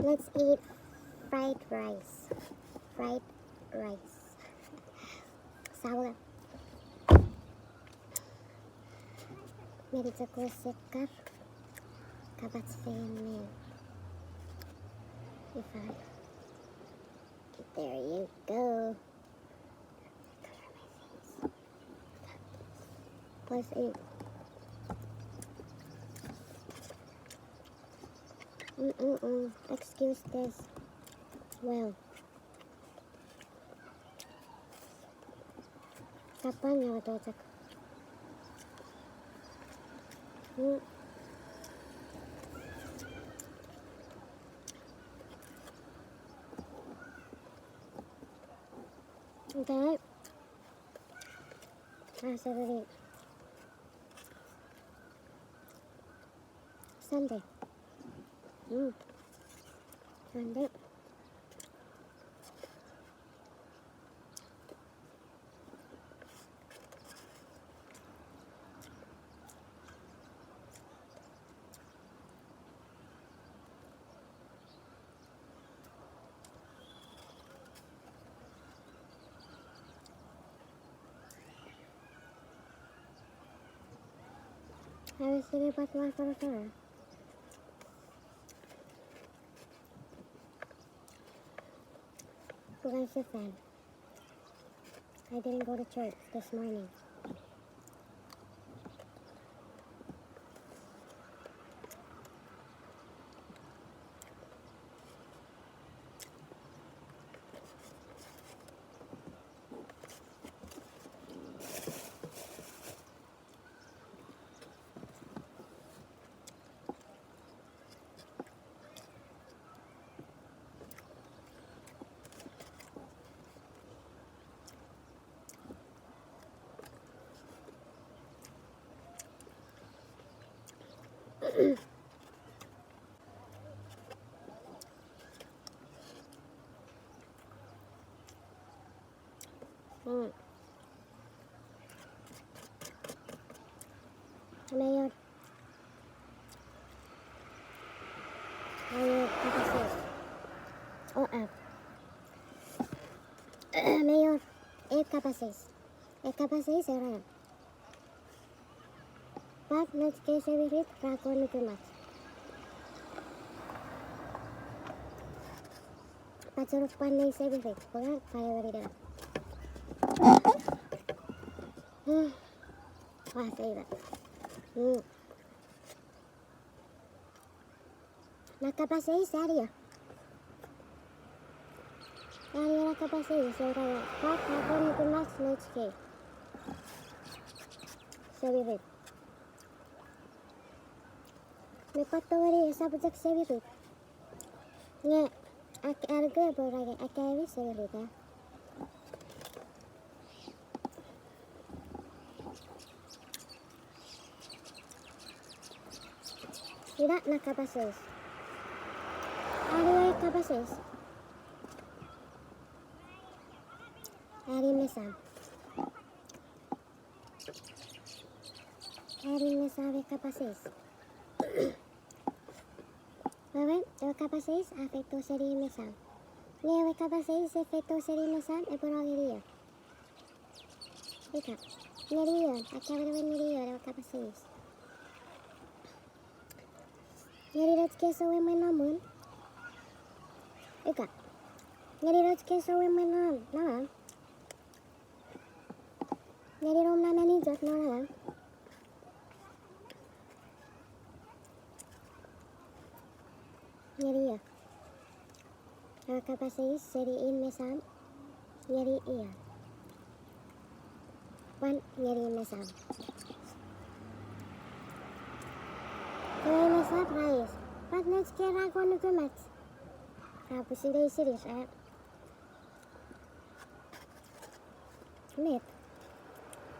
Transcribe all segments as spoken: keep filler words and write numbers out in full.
Let's eat fried rice. Fried rice. Sawa. Meni chok sekar. Kapach fengen. If I, there you go. Let's eat. Mm-mm-mm. Excuse this. Well. Kapang ya watochak. Mm. Okay. Ah, Saturday. Sunday. Mm. Sunday. Awe sini pat wa fara fara. Pwan sefan. I didn't go to church this morning. Mm. Mayor. Mayor, kapas eis. Oh, ah. Mayor, e kapas eis. E kapas eis, era. Pwan nouch kei semirit ra kon nukumach. Pachenong pwan nei semirit, pwan pwan ewe nina. Hmm. Wa feifa. Hmm. Na kapas eis, aria. Aria na kapas eis, era, pwan ra kon nukumach nouch kei semirit. Me pwan tongeni esap chok semirit. Nge, ak-, anke pwe ra nge, akkaewin semirit, a. Ina na kapas eis. Aria kapas eis. Ani mesam. Ani mesam e kapas eis. Wewen, ewe kapas eis a feito seni mesam. Nge ewe kapas eis e feito seni mesam epwe no ngeni io. Ika, ngeni io, akkaewin ngeni io ewe kapas eis. Ngeni nouch kei sou emwen non muu. Ika, ngeni nouch kei sou emwen non, non. Ngeni nom na manager non angang. Ngeni io. Ewe kapas eis seni in mesam. Ngeni io. Pwan ngeni mesam. Ewe mesap ra eis. Pwan nouch kei ra kon nukumach. Ra pwisin eisini, a. Met.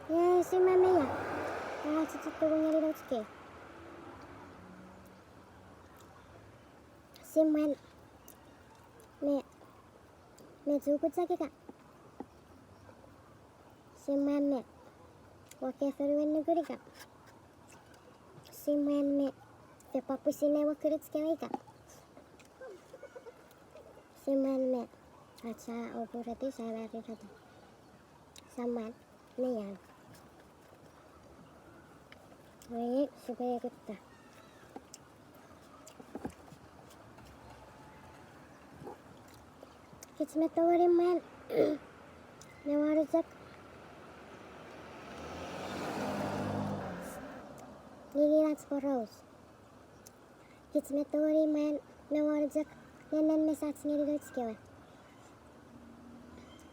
Ia, ese ma me ia. Ua chichi tuku ngeni nouch kei. Semwen me, me chukuchakika. Semwen me, wake fonuen nukunika. Semwen me, fepwa pwisin ne wakunich kewe ika. Semwan me ach sa opureti, sa marireta. Semwan me ian. Wei, sipwe kutta. Kich me tongeni mwan me wanu chok ngingin ach poraus. Kich me tongeni mwan me wanu chok nennen mesach ngeni nouch kewe.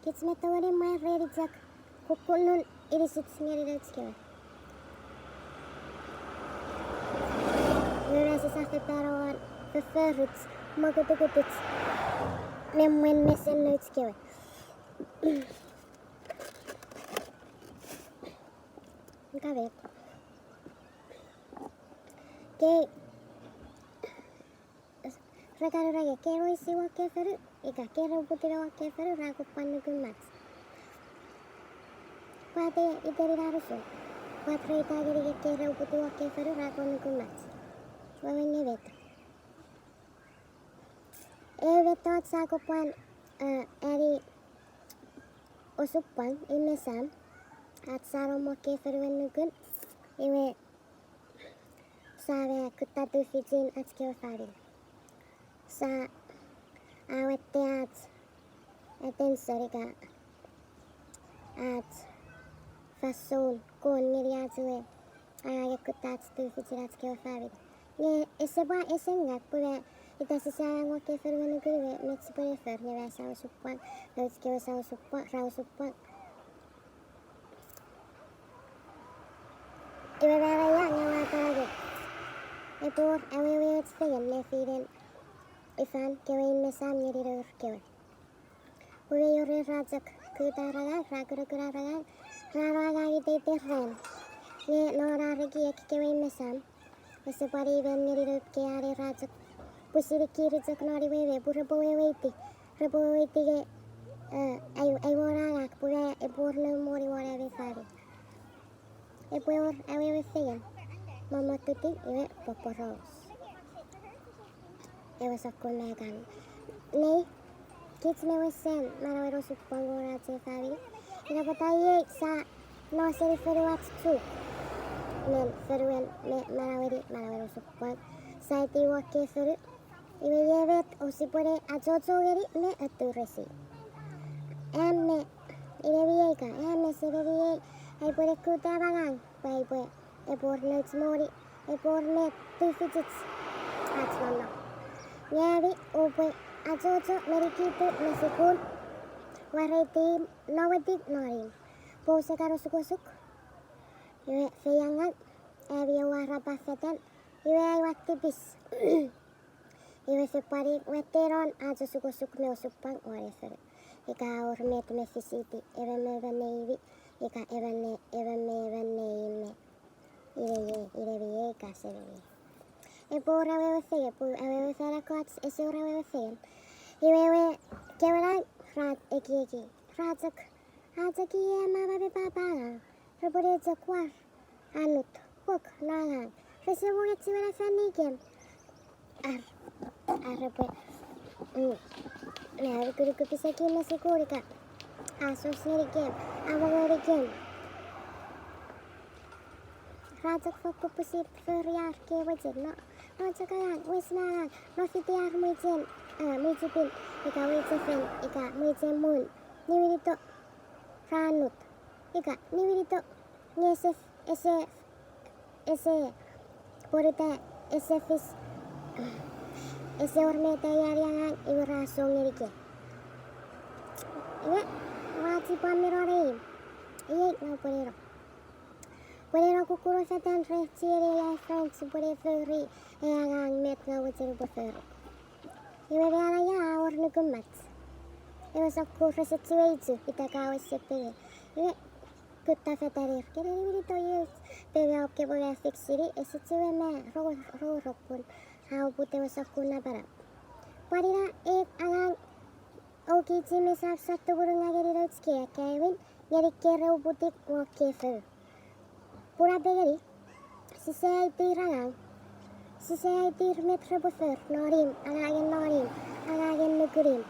Kich me tongeni mwan reni chok kukkunun inisich ngeni nouch kewe. Iwe me sisap fepano won fofforuch, mokutukutich, me mwen mesen nouch kewe. Kamek. Kei, rekan renge, kei roi si won kefonu, ika kei re uputiw won kefonu, ra kon pwan nukumach. Pwata itenin anusun? Pwata rei ta ngeni kei re uputiw won kefonu, ra kon nukumach? Wewen nge met? Ewe mettoch sa kon pwan, a, ani osupwang, ina sam, ach sa nom won kefonuen nukun, iwe sa me kutta tufichin ach kewe famini. Sa awetta ach attention ika ach fansoun kon ngeni ach we, a, angangen kutta ach tufichin ach kewe famini. Nge ese pwan, ese ngak pwe ita sise angang won kefonuen nukun iwe met sipwe ne fori, nge ma sa osupwang, nouch kewe sa osupwang, ra osupwang. Iwe manaia nge ua pwaraku, epwe wor awewe och fengen nefinen ifan kewe ina sam ngeni nour kewe. Pwe mei wor ra chok kutta ar angang, ra kunokun ar angang, ra no angang iteiten ran. Nge non ar ekiek kewe ina sam, ese pwan imen ngeni nour kewe, are ra chok pwisin kiri chok non imwemi pwe repwe weweiti, repwe weweiti nge, e, ai, ai won angang pwe epwe wor noum moni won ami famini. Epwe wor awewe fengen, mommotutiw, iwe poporaus. Ewe sokkun mekan. Nei, kich me wesen manauen osupwang won ach ei famini. Ina pwata iei sa no seni fonuach Chuuk, men fonuen me manaueni manauen osupwang. Sa etiwa kefonu, iwe iei met ousipwe ne achocho ngeni me aturesi. Am me inemi ei ka, am me sememi ei, aipwe ne kutta am angang pwe aipwe, epwe wor nouch moni, epwe wor met tufichich ach nonnom. Nge ami oupwe achocho me nikitu me sukun, wareiti, nom eti non imw. Pwe use kan osukosuk, iwe feiengaw, ami oua arap fetan, iwe aua tipis. Iwe fepwari watte non ach osukosuk me osupwang won ei fonu. Ika a wor met me fisiti emon me emon neimi, ika emon me emon neimi. Inemi ei, inemi ei, ika sememi ei. Epwe wor awewe fengen, pwe awewe fan ekkoch ese wor awewe fengen. Iwe ewe kewe nang ra ekieki, ra chok, a chok iei mama me papa ngang, repwe ne chok war annut, pok, no angang. Rese mwo ngechiwen a fan ngenikem. Ar, ar repwe, mm, ne anukunuku pisekin me sukun ika, a sos ngenikem, a mwo ngenikem. Ra chok fokkun pwisin fori ar kewe mwichen, no, no chok angang, wes me angang, no fiti ar mwichen, a, mwichipin, ika mwichefen, ika mwichen mun, niwinito, ra annut, ika niwinito, nge ese, ese, ese, pwonuta, ese fis, ese wor met a ani angang, iwe ra song ngenikem. Iwe, ua chipwang me non ei imw. Iei, ngang upwe ne no. Pwe ne no kukkuno fetan ren chienei ai friends pwe ne fori ei angang met ngang mochen upwe fori. Iwe manaia a wor nukumach. Ewe sokkun rese chiwen ichu, ita ka wes sepenge. Iwe, kutta fetan ir, kene niwinito iei, pwe me aukepwe me fix-ini, ese chiwen me ro, ro, rokun, a oput ewe sokkun napanap. Pwan ina ei angang, oukei chok me sap sa tumunu ngeni nouch kewe akkaewin, ngeni kei re uputiw won kefou. Pun a pengeni, sise aitir angang, sise aitir met repwe for non imw, angangen non imw, angangen nukun imw.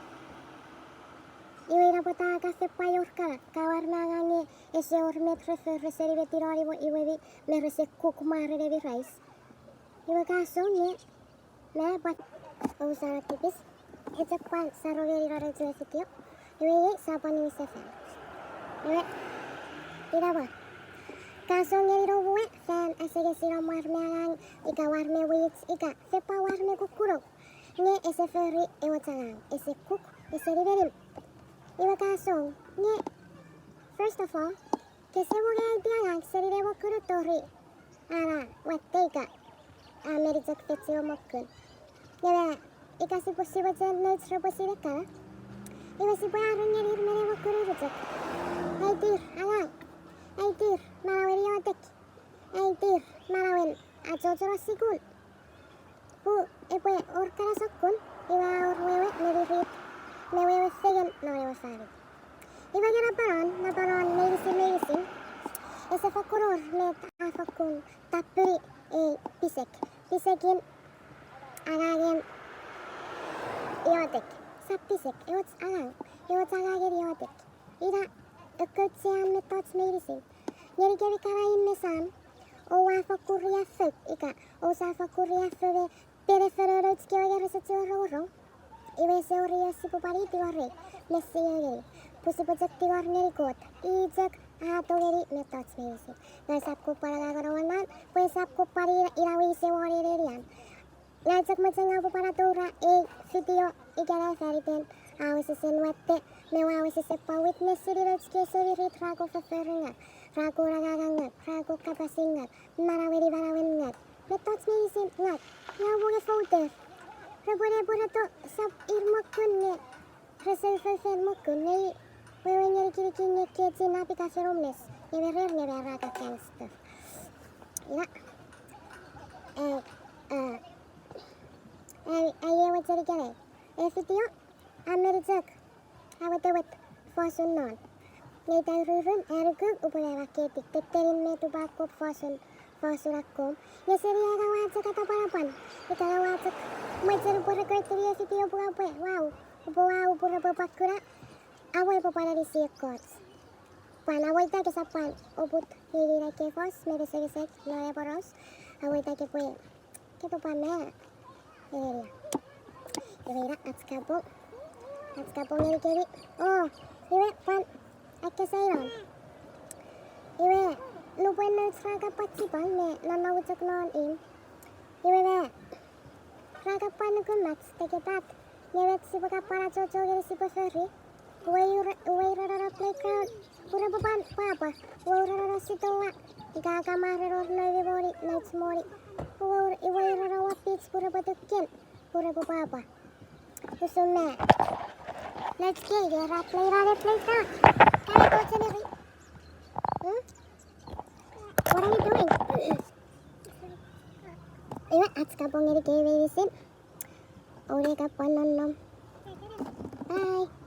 Iwe ina pwata ka fen pwan wor kana, ka war me angang nge ese wor met re fori, rese nimetinoni iwe mi, me rese kuk mwarenemi rice. Iwe ka song nge, me pwan, ousana tipis, echok pwan saro ngeni non ewe video. Iwe iei sa pwan niwin sefan. Iwe, ina pwan. Ka song ngeni noum we fan asengesino war me angang, ika war me wich, ika fen pwan war me kukkuno. Nge ese fori ewe angang, ese kuk, ese nimenim. Iwe ka song, nge, first of all, kese mo nge aiti angang seni ne mokkun tori ana watte ika a meni chok fefeino mokkun. Nge ika sipwe, sipwe chen nouch repwe sinei kana, iwe sipwe arongeni ir me ne mokkun ir chok. Aitir angang, aitir manauen iotek, aitir manauen achocho non sukun. Pun epwe wor kana sokkun, iwe a wor wewe nemirit me wewe fengen non ewe famini. Iwe nge napanon, napanon meinisin, meinisin, ese fokkun wor met a fokkun tapuni ei pisek. Pisekin angangen iotek. Sap pisek, ewe angang, ewe angangen iotek. Ina ekkoch an mettoch meinisin. Ngenikemi kana in me sam, oua fokkun riaffou, ika ousap fokkun riaffou me pene fengen nouch kewe nge rese chiwen rongorong. Iwe ese wor io sipwe pwan tingorei, me sio ngeni. Pun sipwe chok tingor ngeni Kot, i chok a tongeni mettoch meinisin. Nge sap kuk pwan angang non, pwe sap kuk pwan ina, ina wise won ei nenian. Ngang chok mochen ngang upwe pwan atoura ei video ikenai fan iten a wesewesen watte, me ua wesewesen pwan witness-ini nouch kewe semirit ra kon fofforungau, ra kon angangangau, ra kon kapasingau, manaueni manauen ngau. Mettoch meinisin ngau, ngang upwe nge fouter. Repwe ne pworato sap ir mokkun nge rese foffor mokkun, nge i wewe ngenikinikin nge kechiw nap ika fen homeless, nge me rer nge me ra kan gangster. Ina, e, e, ai, ai ewe chenikenai. E video, a meni chok awetewet fosun non. Nge ita ururun, anuku upwe makkei tik tettenin met upwe akkom fosun, fosun akkom. Nge seni ika ua chok atapwanapwan, ika ua chok mochen upwe record-ini ei video pwe upwe, wow, upwe, wow, upwe repwe pwan kuna awe pwe pwan anisi ekkoch. Pwan awe ita ke sap pwan oput ngeni ina ke fos me pesepesek non e poraus. Awe ita ke pwe, ke pwe pwan me area. Iwe ina ach kapong, ach kapong ngenikemi. O, iwe pwan akkesai non. Iwe nupwen nouch ra kan pwan chipwang me nonnom chok non imw. Iwe me ra kan pwan nukumach tekepat, nge met sipwe kan pwan achocho ngeni sipwe fori. Uwei ura-, uwei ranono playground, pwe repwe pwan pwapwa. Uwei ranono sitoa, ika kan mwareno noumi moni, nouch moni. Uwei ur-, uwei ranono won beach, pwe repwe tukken, pwe repwe pwapwa. Usun me nouch kei, nge ra play non ei playground. Kan atocheni ri. Hmm? What are you doing? Iwe, ach kapong ngenikemi meinisin. Oule kan pwan nonnom. Bye.